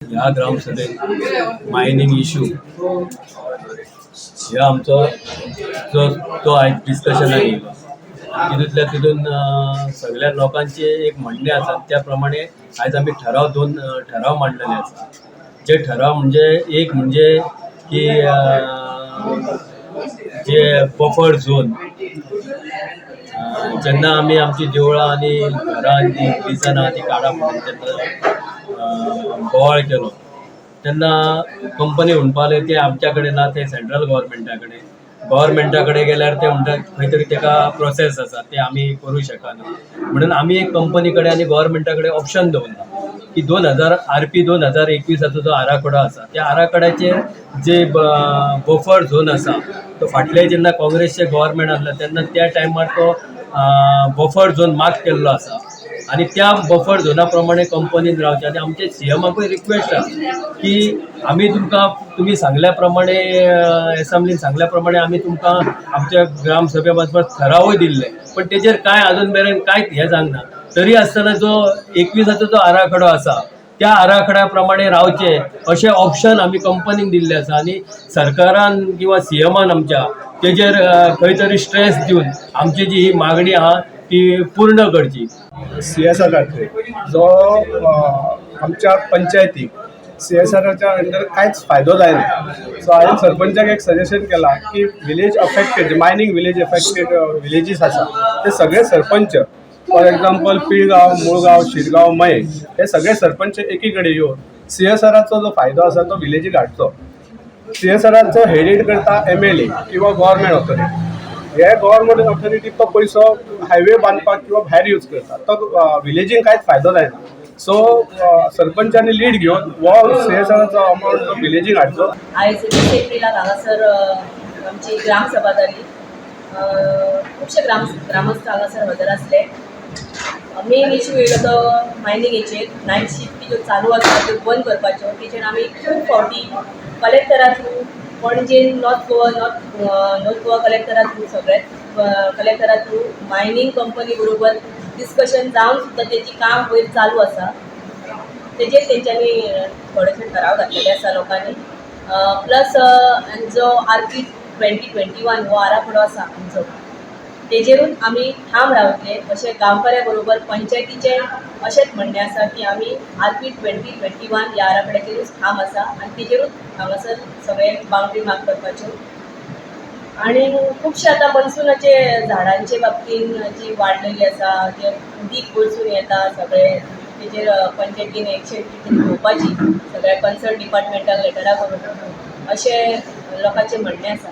ह्या ग्रामसभेत mining issue ह्या आमचो जो तो आयज डिस्कशनाक येयलो. तितूंतल्या तितून सगळ्या लोकांचे एक म्हणणें आसा, त्या प्रमाणे आयज आमी ठराव दोन ठराव मांडलेले आसा. जे ठराव म्हणजे एक म्हणजे की जे बफर झोन, जेन्ना आमी आमची देवळां आनी घरां जी लिजां आहा ती काडा म्हणून जेन्ना बोवाळ केलो तेन्ना कंपनी म्हणपा लागली ते आमच्या कडेन ना, ते सेंट्रल गव्हर्मेंटा कडेन. गव्हर्मेंटा कडेन गेल्यार ते म्हणटा खंय तरी तेका प्रोसेस आसा, ते आमी करूं शकना. म्हणून आमी एक कंपनी कडेन आनी गव्हर्मेंटा कडेन ऑप्शन दवरला की 2000 आरपी 2021चो जो आराखडो आसा त्या आराखड्याचेर जे बफर झोन आसा तो फाटले जेन्ना काँग्रेसचे गव्हर्मेंट आसलें तेन्ना त्या टायमार तो बफर झोन मार्क केल्लो आसा आनी त्या बफर झोना प्रमाणे कंपनीन रावचें. आनी आमचे सीएमाकूय रिक्वेस्ट आसा की आमी तुमकां तुमी सांगल्या प्रमाणे, एसेंब्लीन सांगल्या प्रमाणे आमी तुमकां आमच्या ग्रामसभे मार्फत ठरावूय दिल्ले, पण तेजेर कांय अजून मेरेन कांयच हें जावंक ना. तरी आसतना जो 21चो जो आराखडो आसा त्या आराखड्या प्रमाणे रावचें अशें ऑप्शन आमी कंपनीक दिल्लें आसा आनी सरकारान किंवा सीएमान आमच्या तेजेर खंय तरी स्ट्रेस दिवन आमची जी ही मागणी आहा ती पूर्ण करची. सीएसआर जो आमच्या पंचायतीक सीएसआराच्या अंडर कांयच फायदो जायना. सो हांवें सरपंचाक एक सजेशन केलां की village affected, mining village affected villages आसा ते सगळे सरपंच, फॉर एग्जाम्पल पिळगांव, मुळगांव, शिरगांव, मये, हे सगळे सरपंच एकी कडेन येवन सीएसआराचो जो फायदो आसा तो विलेजीक हाडचो. सीएसआराचो हेडेड करता एमएलए किंवा गव्हर्मेंट ऑथॉरिटी. हे गव्हर्मेंट ऑथॉरिटी तो पयसो हायवे बांदपाक किंवा भायर यूज करता, तो विलेजींक कांयच फायदो जायना. सो सरपंचांनी लीड घेवन हो सीएसआराचो अमावंट तो विलेजीक हाडचो. आयज 20 एप्रिलाक हांगासर आमची ग्रामसभा जाली. खुबशे ग्रामस्थ हांगासर हजर आसले. मेन इशू येयलो तो मायनिंगेचेर. नायट शिफ्ट ज्यो चालू आसा त्यो बंद करपाच्यो. तेचेर आमी खूब फावटी कलेक्टरा थ्रू, पणजे नॉर्थ गोवा कलेक्टरा थ्रू, सगळ्यात कलेक्टरा थ्रू मायनींग कंपनी बरोबर डिस्कशन जावन सुद्दां तेजी काम वयर चालू आसा. तेजेर तेंच्यांनी थोडेशे ठराव घातलेले आसा लोकांनी. प्लस जो आरपी 2021 हो आराखडो आसा आमचो, तेजेरूच आमी ठाम रावतले अशें गांवकऱ्या बरोबर पंचायतीचें अशेंच म्हणणें आसा की आमी आरपी 2021 ह्या आराखड्याचेरूच ठाम आसा आनी तेजेरूच हांगासर सगळे बाउंड्री मार्क करपाच्यो. आनी खुबशे आतां मनसुनाचे झाडांचे बाबतीन जी वाडलेली आसा, जे उदीक वरसून येता सगळे, तेजेर पंचायतीन एक्शन कितें घेवपाची सगळ्या कन्सर्न डिपार्टमेंटाक लेटरां करून, अशें लोकांचें म्हणणें आसा.